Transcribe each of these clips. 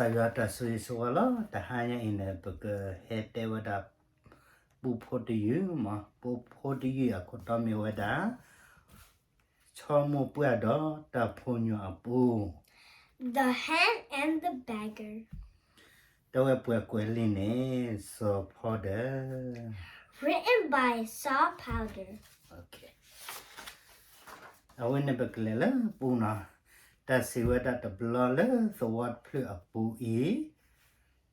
ကစၢ်ယွၤတၢ်ဆိၣ်ဂ့ၤဆိၣ်ဝါလီၤ. တဟါညါအံၤန့ၣ် ပကဟဲတဲဝဲဒၣ် ပူဖိတယုၢ်မး, ပူဖိတယုၢ်အခိၣ်တီမ့ၢ်ဝဲဒၣ် ဆီမိၢ်ပှၢ်ဒီးတၢ်ဖိညီအပူ, The Hen and the Beggar. တဲဝဲပှၤကွဲးလံာ်န့ၣ် စီၤဖီဒၢး, Written by Saw Powder. အဝဲန့ၣ်ပကလဲၤလၢပူနီၤ, တၢ်စံးဝဲဒၣ်တဘျီလၢသဝီတဖျၢၣ်အပူၤအံၤ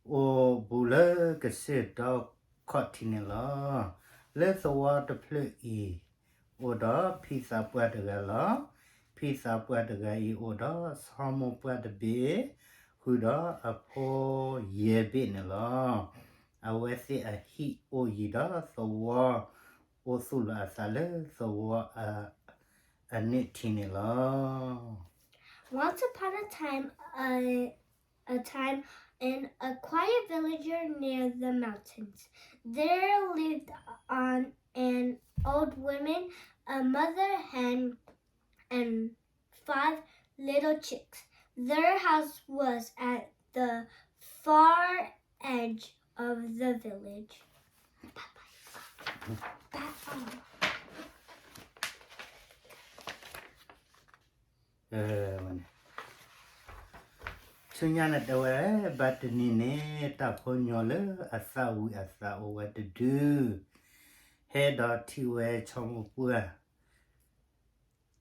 အိၣ်ဘူးလၢကစၢၢ်တီခီၣ်ထံးန့ၣ်လီၤ. လၢသဝီတဖျၢၣ်အံၤ အိၣ်ဒီးဖံသးပှၢ်တဂၤလီၤ. ဖံသးပှၢ်တဂၤအံၤအိၣ်ဒီးဆီမိၢ်ပှၢ်တဘ့ၣ် ဃုာ်ဒီးအဖိယဲၢ်ဘ့ၣ်န့ၣ်လီၤ. အဝဲသ့ၣ်အဟံၣ်အိၣ်ယံၤဒီးသဝီ အိၣ်သူၣ်လီၤအသးလၢသဝီ အနံၣ်ထံးန့ၣ်လီၤ. Once upon a time, a, a time, in a quiet village near the mountains, there lived on an old woman, a mother hen, and five little chicks. Their house was at the far edge of the village. ဆူညါန့ၣ်တဲဝဲ ဘၣ်တနံၤန့ၣ် တၢ်ဖိညီလၢအသၣ်ဝံၤအသးအိၣ်ဝဲတဒု ဟဲဒီးထံၣ်ဝဲဆီမိၢ်ပှၢ်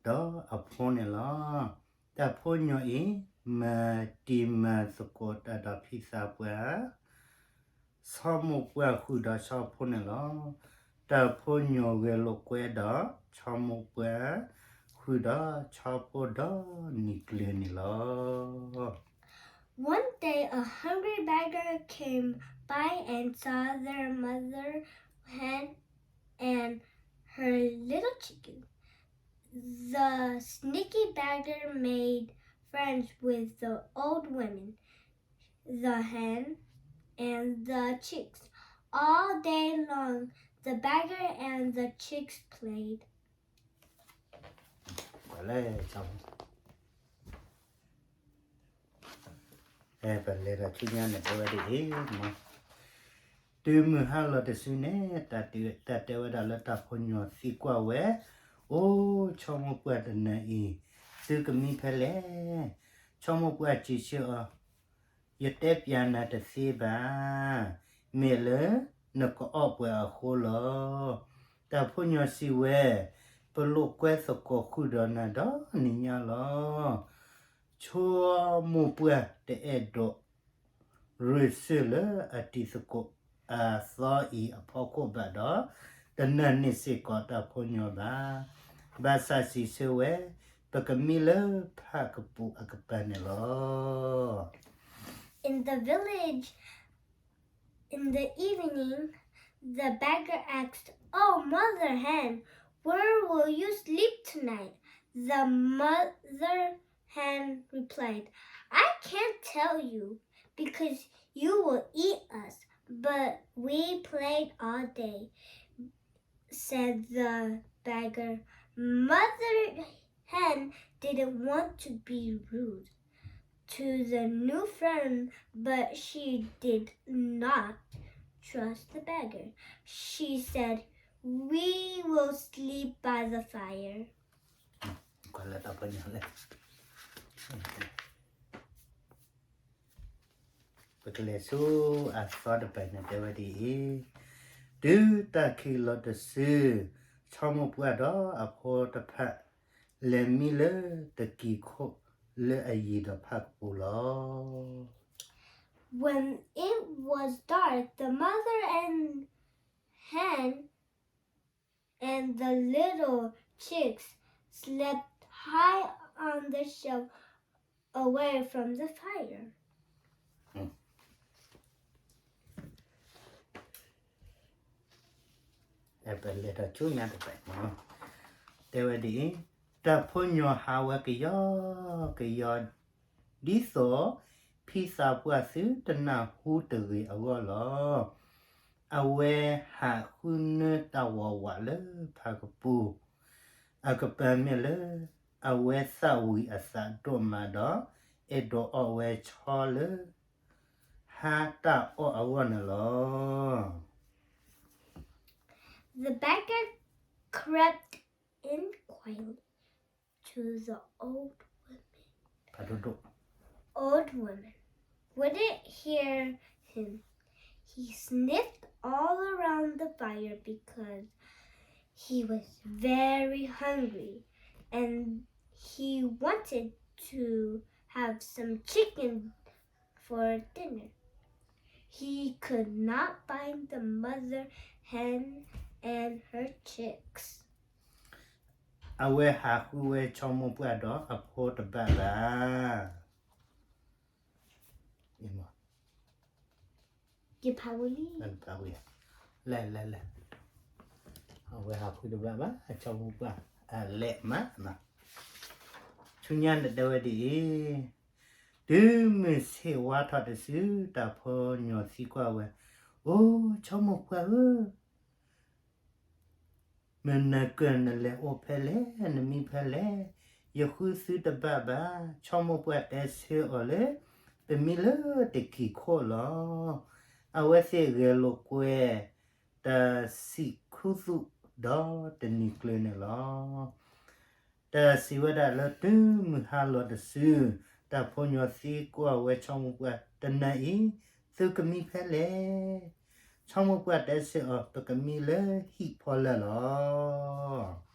ဒီးအဖိန့ၣ်လီၤ. တၢ်ဖိညီအံၤ မၤတံၤမၤသကိးတၢ်ဒီးဖံသးပှၢ်, ဆီမိၢ်ပှၢ်ဃုာ်ဒီးဆီဖိန့ၣ်လီၤ. တၢ်ဖိညီဂဲၤလိာ်ကွဲဒီးဆီမိၢ်ပှၢ် ဃုာ်ဒီးဆီဖိဒီနံၤကျၢၤန့ၣ်လီၤ. One day, a hungry beggar came by and saw their mother hen and her little chicken. The sneaky beggar made friends with the old woman, the hen, and the chicks. All day long, the beggar and the chicks played. ပလဲၤဒီးဆူညါန့ၣ်တဲဝဲဒ်အံၤ, တုၤမုၢ်ဟါလီၤတစုန့ၣ် တၢ်တဲဝဲဒၣ်လၢတၢ်ဖိညီသံကွၢ်ဝဲ, အိ ဆီမိၢ်ပှၢ်တနၤအံၤ သုကမံဖဲလဲၣ်. ဆီမိၢ်ပှၢ်စံးဆၢအီၤ, ယတဲပျးနၤတသ့ဘၣ်. မ့ၢ်လၢနကအီၣ်ပှၤအဃိလီၤ. တၢ်ဖိညီစံးဝဲ, ပလိာ်ကွဲသကိးဃုာ်ဒီးနၤဒီနံၤညါလီၤ. ဆိမိၢ်ပှၢ်တအဲၣ်ဒိး ရ့ၣ်စၢၢ်လၢအတံၤသကိးအသီအံၤအဖီခိၣ်ဘၣ်ဒီး, တနာ်န့ၢ်စ့ၢ်ကီးတၢ်ဖိညီဘၣ်. ဘၣ်ဆၣ်စံးဆၢဝဲ, ပကမံလၢဖၣ်ကပူၤအကပၤန့ၣ်လီၤ. In the village, in the evening, the beggar asked, "Oh, Mother Hen, where will you sleep tonight?" The mother hen replied, "I can't tell you, because you will eat us, but we played all day," said the beggar. Mother Hen didn't want to be rude to the new friend, but she did not trust the beggar. She said, "We will sleep by the fire." ပကလဲၤဆူအသီတဖၣ်န့ၣ်တဲဝဲဒ်အံၤ, တုၤတၢ်ခံးလီၤတစု, ဆီမိၢ်ပှၢ်ဒီးအဖိတဖၣ် လဲၤမံလၢတကံၤခိၣ်လၢအယံၤဒီးဖၣ်ကပူၤလီၤ. When it was dark, the mother and hen and the little chicks slept high on the shelf away from the fire. ပလဲၤဒီးဆူညါတဖၣ်, တဲဝဲဒ်အံၤ, တၢ်ဖိညီဟးဝဲကယီကယီ, ဒ်သိးဖံသးပှၢ်သုတနၢ်ဟူတဂ့ၤအဂီၢ်လီၤ. အဝဲဟးဃုနၢတၢ်ဝးဝးလၢဖၣ်ကပူၤ, အကပၤမ့ၢ်လၢ အဝဲသၣ်ဝံၤအသးဒိၣ်မးဒီး အဲၣ်ဒိးအီၣ်ဝဲဆီလၢ ဟါတၢ်အီၣ်အဂီၢ်န့ၣ်လီၤ. The beggar crept in quietly to the old woman. ဖးဒိၣ်ဒိၣ်. Old woman wouldn't hear him. He sniffed all around the fire because he was very hungry and he wanted to have some chicken for dinner. He could not find the mother hen and her chicks. အဝဲဟးဃုဝဲဆိကမိၣ်ပှၢ်ဒီးအဖိတဘၣ်ဘၣ်. ယဖးဝံၤလံ. လဲၤလဲၤလဲၤ. အဝဲဟးဃုတဘၣ်ဘၣ် အဆိကမိၣ်ပှၢ် အလဲၤမး. ဆူညါန့ၣ်တဲဝဲဒ်အံၤ, တုၤမုၢ်ဆ့ၣ်ဝါထီၣ်တစု, တၢ်ဖိညီသံကွၢ်ဝဲ, အိ, ဆိကမိၣ်ပှၢ်ဧၢ, မနၤကၢၢ်နလဲၤအိၣ်ဖဲလဲၣ်, နမံဖဲလဲၣ်, ယဃုသုတဘၣ်ဘၣ်. ဆိကမိၣ်ပှၢ်တဲဆၢအီၤလၢ ပမံလၢတကံၢ်ခိၣ်လီၤ. အဝဲသ့ၣ်ဂဲၤလိာ်ကွဲ တၢ်စံးခူသူၣ်ဒီးတနံၤကျၢၤန့ၣ်လီၤ. တၢ်စံးဝဲဒၣ်လၢတုၤမုၢ်ဟါလီၤတစု, တၢ်ဖိညီသံကွၢ်ဝဲဆိကမိၣ်ပှၢ်, တနၤအံၤ သုကမံဖဲလဲၣ်. ဆိကမိၣ်ပှၢ်တဲဆၢအီၤ, ပကမံလၢဟံၣ်ဖီလာ်လီၤ.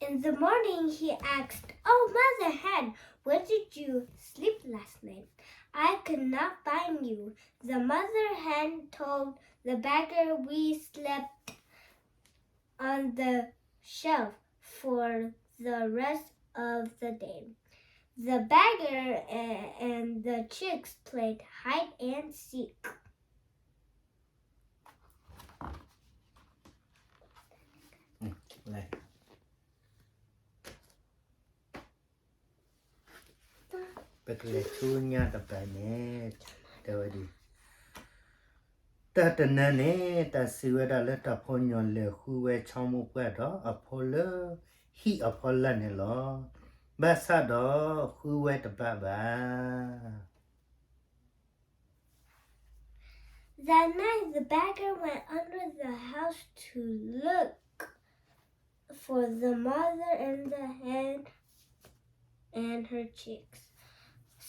In the morning he asked, "Oh, mother hen, where did you sleep last night? I could not find you." The mother hen told the beggar, "We slept on the shelf for the rest of the day." The beggar a- and the chicks played hide and seek. ပကလဲၤဆူညါတပၤန့ၣ်, တဲဝဲဒ်အံၤ, တၢ်တနၤန့ၣ် တၢ်စံးဝဲဒၣ်လၢတၢ်ဖိညီလဲၤဃုဝဲဆိကမိၣ်ပှၢ်ဒီးအဖိလၢဟံၣ်အဖီလာ်န့ၣ်လီၤ. ဘၣ်ဆၣ်ဒီးဃုဝဲတဘၣ်ဘၣ်. That night, the beggar went under the house to look for the mother and the hen and her chicks.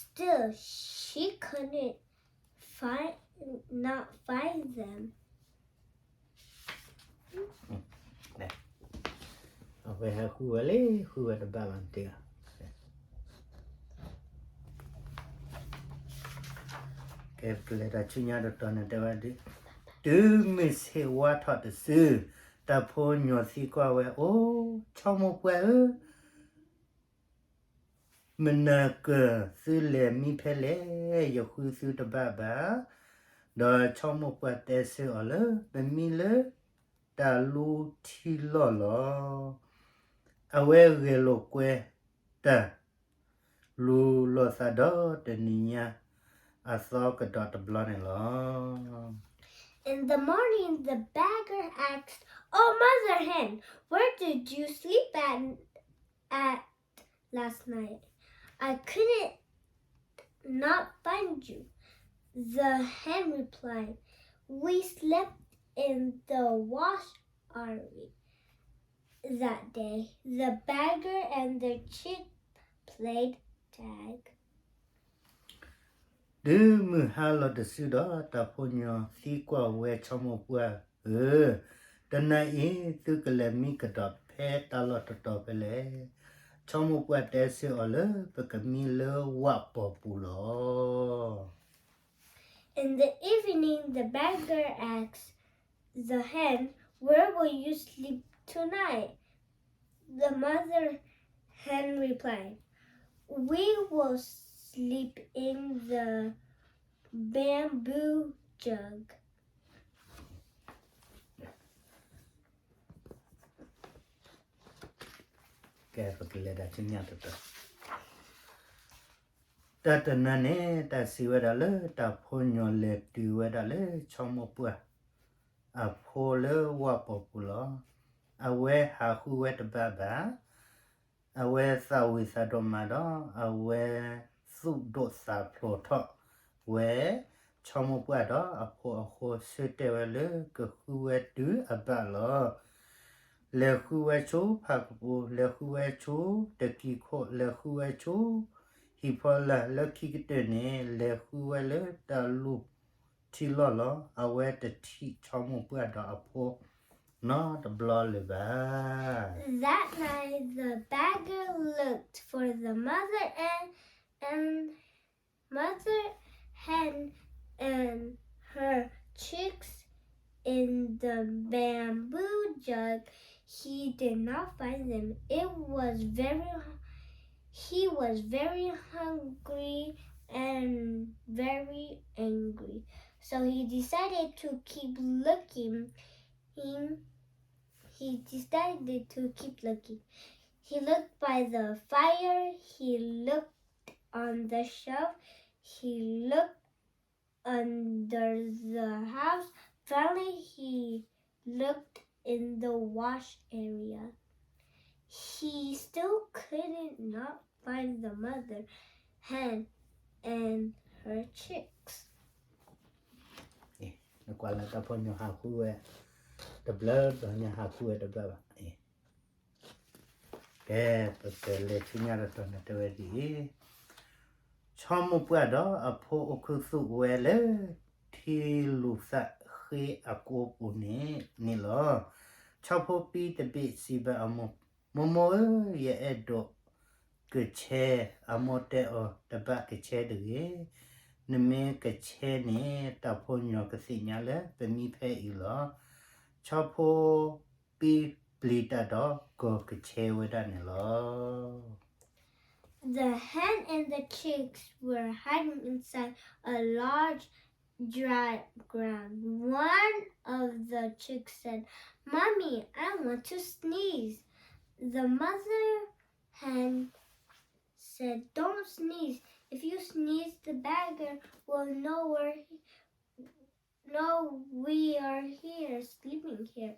Still, she couldn't find, not find them. အဝဲဟးဃုဝဲလံ, ဃုဝဲတဘၣ်ဘၣ်တ့ၢ်. ကဲပကလဲၤတၢ်ဆူညါတတီၤန့ၣ်တဲဝဲဒ်, တုၤမုၢ်ဆ့ၣ်ဝါထီၣ်တစု, တၢ်ဖိညီသံကွၢ်ဝဲ, အိ, ဆိကမိၣ်ပှၢ်ဧၢ, မနၤကၢၢ်သုလဲၤမံဖဲလဲၣ်, ယဃုသုတဘၣ်ဘၣ်. ဒီးဆိကမိၣ်ပှၢ်တဲဆၢအီၤလၢ ပမံလၢတၢ်လူထံလီၢ်လီၤ. အဝဲဂဲၤလိာ်ကွဲတၢ် လူၤလိာ်သးဒီးတနံၤညါ အသီကဒီးတဘျီန့ၣ်လီၤ. In the morning, the beggar asked, "Oh, mother hen, where did you sleep at, at last night? I couldn't not find you." The hen replied, "We slept in the wash army." That day, the beggar and the chick played tag. တုၤမုၢ်ဟါလီၤတစုဒီး တၢ်ဖိညီသံကွၢ်ဝဲဆိကမိၣ်ပှၢ်ဧၢ, တနၤအံၤသုကလဲၤမံကဒီးဖဲတၢ်လီၢ်တတီၤဖဲလဲၣ်. ဆိကမိၣ်ပှၢ်တဲဆၢအီၤလၢ ပကမံလၢဝၣ်ပီၤပူၤလီၤ. In the evening, the beggar asked the hen, "Where will you sleep tonight?" The mother hen replied, "We will sleep in the bamboo jug." ကဲပကလဲၤတၢ်ဆူညါတတီၤ, တၢ်တနၤန့ၣ် တၢ်စံးဝဲဒၣ်လၢတၢ်ဖိညီလဲၤတုၤဝဲဒၣ်လၢဆိကမိၣ်ပှၢ် အဖိလၢဝၣ်ပီၤပူၤလီၤ. အဝဲဟးဃုဝဲတဘၣ်ဘၣ်. အဝဲသးဝံၣ်သးဒိၣ်မးဒီး အဝဲသူၣ်ဒိၣ်သးဖျိးထီၣ်ဝဲ, ဆီမိၢ်ပှၢ်ဒီးအဖိအဃိ ဆၢတဲာ်ဝဲလၢကဃုဝဲတုၤအဘၣ်လီၤ. လဲၤဃုဝဲဆူဖးကပူၤ, လဲၤဃုဝဲဆူတကံၤခိၣ်, လဲၤဃုဝဲဆူဟံၣ်ဖီလာ်, လၢခံကတၢၢ်န့ၣ် လဲၤဃုဝဲလၢတၢ်လူၢ်ထံလီၢ်လီၤ. အဝဲတထံၣ်ဆီမိၢ်ပှၢ်ဒီးအဖိနီတဘျီလၢၤဘၣ်. That night, the beggar looked for the mother and, and mother hen and her chicks in the bamboo jug. He did not find them. It was very, he was very hungry and very angry. So he decided to keep looking. He, he decided to keep looking. He looked by the fire. He looked on the shelf. He looked under the house. Finally, he looked in the wash area. He still couldn't not find the mother hen and her chicks. နကွၢ်လၢတၢ်ဖိညီဟးဃုဝဲ, တဘျီဘျီညါဟးဃုဝဲတဘၣ်ဘၣ်. ကဲ, ပကလဲၤဆူညါတတီၤန့ၣ်တဲဝဲဒ်အံၤ, ဆီမိၢ်ပှၢ်ဒီးအဖိအိၣ်ခူသူၣ်ဝဲလၢ ထံလူၤသးဃ့အကိပူၤန့ၣ်န့ၣ်လီၤ. ဆီဖိပံတဘ့ၣ်စံးဘၣ်အမိၢ်, မိၢ်မိၢ်ဧၢ, ယအဲၣ်ဒိးကဆဲ, အမိၢ်တဲအီၤ တဘၣ်ကဆဲတဂ့ၤ. နမ့ၢ်ကဆဲန့ၣ် တၢ်ဖိညီကသ့ၣ်ညါလၢပမံဖဲအံၤလီၤ. ဆီဖိပံပျံၤတၢ်ဒီးကီၢ်ကဆဲဝဲဒၣ်န့ၣ်လီၤ. The hen and the chicks were hiding inside a large dry ground. One of the chicks said, Mommy, I want to sneeze. The mother hen said, Don't sneeze. If you sneeze, the beggar will know we're, know we are here, sleeping here.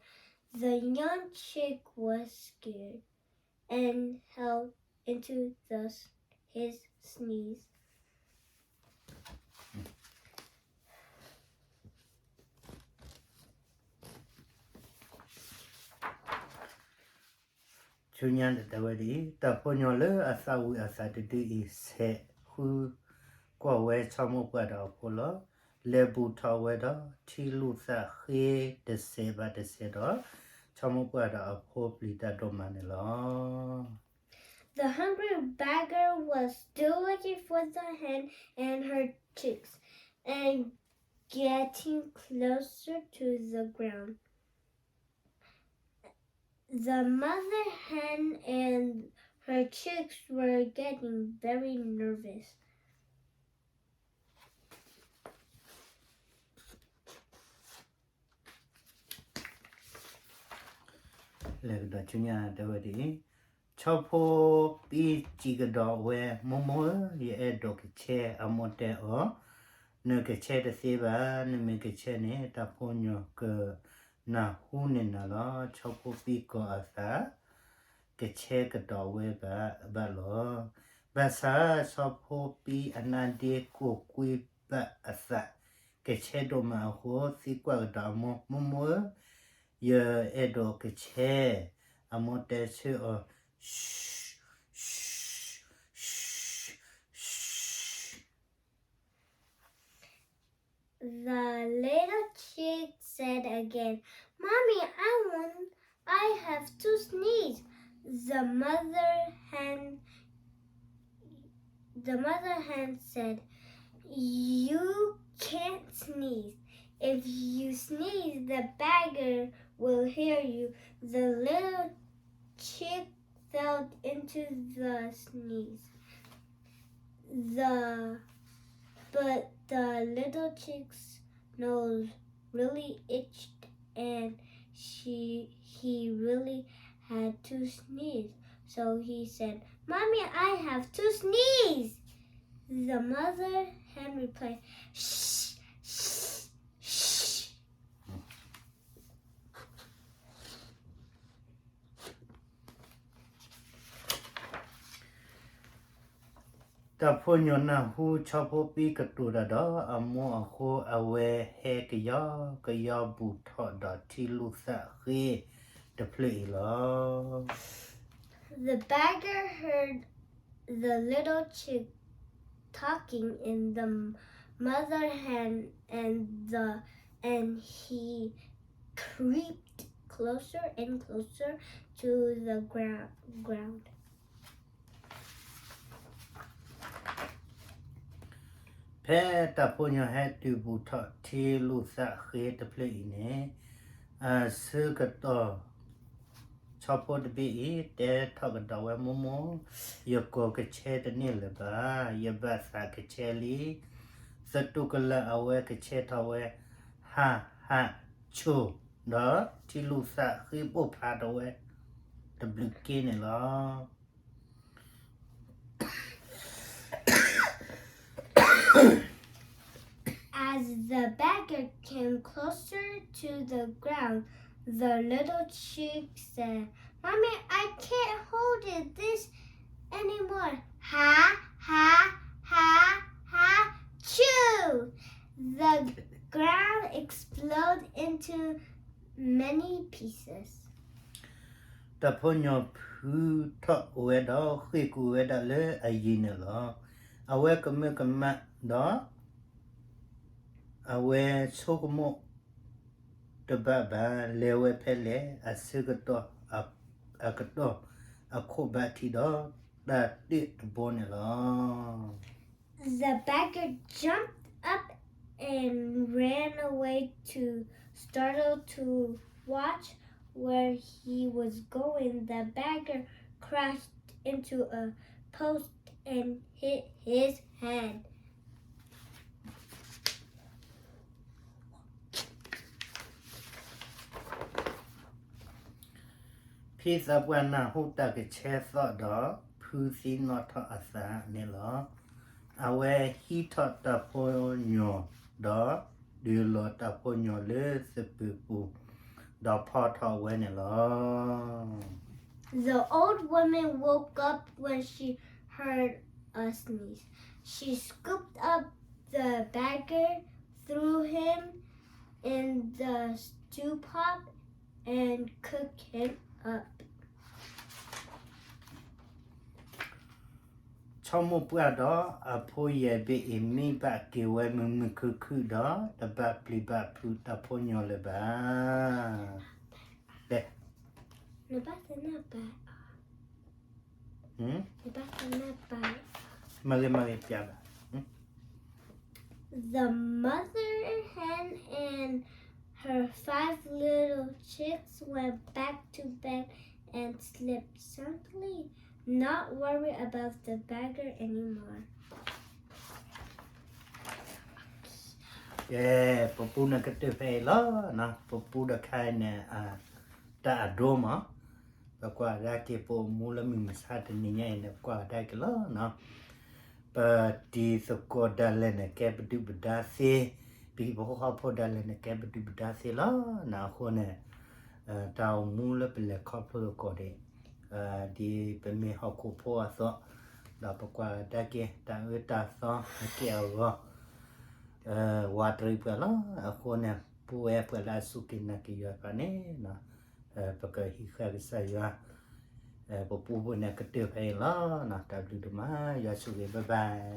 The young chick was scared and held into the, his sneeze. ဆူညါတတဲဝဲဒ်အံၤ, တၢ်ဖိညီလၢအသးဝံၣ်အသးတဒုအံၤ ဆဲးဃုကွၢ်ဝဲဆီမိၢ်ပှၢ်ဒီးအဖိလီၤ. လဲၤဘူးထီၣ်ဝဲဒီး ထံလူၤသးဃ့တစဲးဘၣ်တစဲးဒီး ဆီမိၢ်ပှၢ်ဒီးအဖိပျံၤတၢ်ဒိၣ်မးန့ၣ်လီၤ. The hungry beggar was still looking for the hen and her chicks and getting closer to the ground. The mother hen and her chicks were getting very nervous. လဲၤကဒီးဆူညါတဲဝဲဒ်အံၤ, ဆီဖိပံစံးကဒီးဝဲ, မိၢ်မိၢ်ဧၢ, ယအဲၣ်ဒိးကဆဲ, အမိၢ်တဲအီၤ, နကဆဲတသ့ဘၣ်, နမ့ၢ်ကဆဲန့ၣ် တၢ်ဖိညီကနၢ်ဟူန့ၢ်နၤလီၤ. ဆီဖိပံကီၤအသး ကဆဲကဒီးဝဲဘၣ်လီၤ. ဘၣ်ဆၣ်ဆီဖိပံအနါဒ့ကိၢ်ကွံဘၣ်အသး ကဆဲဒိၣ်မးအဃိ သံကွၢ်ကဒီးအမိၢ်, မိၢ်မိၢ်ဧၢ, ယအဲၣ်ဒိးကဆဲ, အမိၢ်တဲဆၢအီၤ, The little chick said again, Mommy, I want, I have to sneeze. The mother hen, the mother hen said, You can't sneeze. If you sneeze, the beggar will hear you. The little chick fell into the sneeze. The, but the little chick's nose really itched and she, he really had to sneeze. So he said, Mommy, I have to sneeze. The mother hen replied, Shh, shh, shh. တၢ် တၢ်ဖိညီၤနၢ်ဟူဆီဖိပံကတိၤတၢ်ဒီးအမိၢ်အဃိ အဝဲဟဲကယီကယီဘူးထီၣ်ဒီးထံလူၤသးဃ့တဖျၢၣ်အံၤလီၤ. The beggar heard the little chick talking in the mother hand and the and he creeped closer and closer to the ground. ဖဲတၢ်ဖိညီၤဟဲတုၤဘူးထီၣ်ထံလူၤသးဃ့တဖျၢၣ်အံၤန့ၣ် အဆၢကတီၢ် ဆီဖိတဘ့ၣ်အံၤ တဲထီၣ်ကဒီးဝဲ မိၢ်မိၢ်, ယကိးကဆဲတန့ၢ်လၢၤဘၣ်, ယဘၣ်သးကဆဲလံ. သတူၢ်ကလာ်အဝဲကဆဲထီၣ်ဝဲ ဟးဟးဆိၣ်, ဒီးထံလူၤသးဃ့ဘိၣ်ဖးထီၣ်ဝဲ တဘျုးက့န့ၣ်လီၤ. As the beggar came closer to the ground, the little chick said, Mommy, I can't hold it this anymore. Ha, ha, ha, ha, chew! The ground exploded into many pieces. တၢ်ဖိညီၤဖုထီၣ်ဝဲဒီးဃ့ၢ်ကူၣ်ဝဲဒၣ်လၢအယံၤန့ၣ်လီၤ. အဝဲကမၢကမၣ်ဒီး အဝဲဆိကမိၣ်တဘၣ်ဘၣ် လဲၤဝဲဖဲလဲၣ် အဆၢကတီၢ် အကတီၢ်အခိၣ်ဘၣ်ထံးဒီး တၢ်တၢၢ်တဘိန့ၣ်လီၤ. The beggar jumped up and ran away to startle to watch where he was going. The beggar crashed into a post and hit his head. ဖံသးပှၢ်နၢ်ဟူတၢ်ကဆဲသီၣ်ဒီး ဖုသံနီၣ်ထီၣ်အသးန့ၣ်လီၤ. အဝဲဟံးထီၣ်တၢ်ဖိညီၤဒီး ဒုးလီၤတၢ်ဖိညီၤလၢသပၢၤပူၤ ဒီးဖီထီၣ်ဝဲန့ၣ်လီၤ. The old woman woke up when she heard a sneeze. She scooped up the beggar, threw him in the stew pot, and cooked him up. ဆီမိၢ်ပှၢ်ဒီးအဖိယဲၢ်ဘ့ၣ်အံၤ မံဘၣ်က့ၤဝဲမုာ်မုာ်ခုၣ်ခုၣ်ဒီး တဘၣ်ပျံၤဘၣ်ဖုးတၢ်ဖိညီၤလၢၤဘၣ်. လဲၤ နဘၣ်သနၢ်ပာ် နဘၣ်သနၢ်ပာ် မၤဂ့ၤမၤဂ့ၤပျးဘၣ် The mother hen and her five little chicks went back to bed and slept soundly, not worried about the beggar anymore. ကဲ, ပပူန့ၣ်ကတၢၢ်ဖဲအံၤလီၤ. ပပူတခါအံၤန့ၣ် တၢ်အဒိမး, ပကွၢ်ကဒါက့ၤ ပအိၣ်မူလၢမုၢ်မဆါတနံၤညါအံၤန့ၣ် ပကွၢ်ကဒါက့ၤလီၤ. ပတံၤသကိးဒၣ်လဲာ်န့ၣ် ကဲပဒုၣ်ပဒါသ့, ပဟံၣ်ဖိဃီဖိဒၣ်လဲာ်န့ၣ် ကဲပဒုၣ်ပဒါသ့လီၤ. အဃိန့ၣ် တၢ်အိၣ်မူလၢပလဲၤခီဖျိသကိးန့ၣ် ဒ်ပမ့ၢ်ဟီၣ်ခိၣ်ဖိအသိး, ဒီးပကွၢ်ကဒါက့ၤ တၢ်အၢတၢ်သီအက့ၢ်အဂီၤ ဝးတရံးပှၤလီၤ. အဃိန့ၣ် ပဝဲပှၤလၢအစူၢ်က့ၤနာ်က့ၤယွၤတဖၣ်န့ၣ် ပကဟံးဃာ်ကစၢ်ယွၤ, ပပူဖိန့ၣ်ကတၢၢ်ဖဲအံၤလီၤ. တၢ်ဘျုးဒိၣ်မး, ယွၤဆိၣ်ဂ့ၤ, bye bye.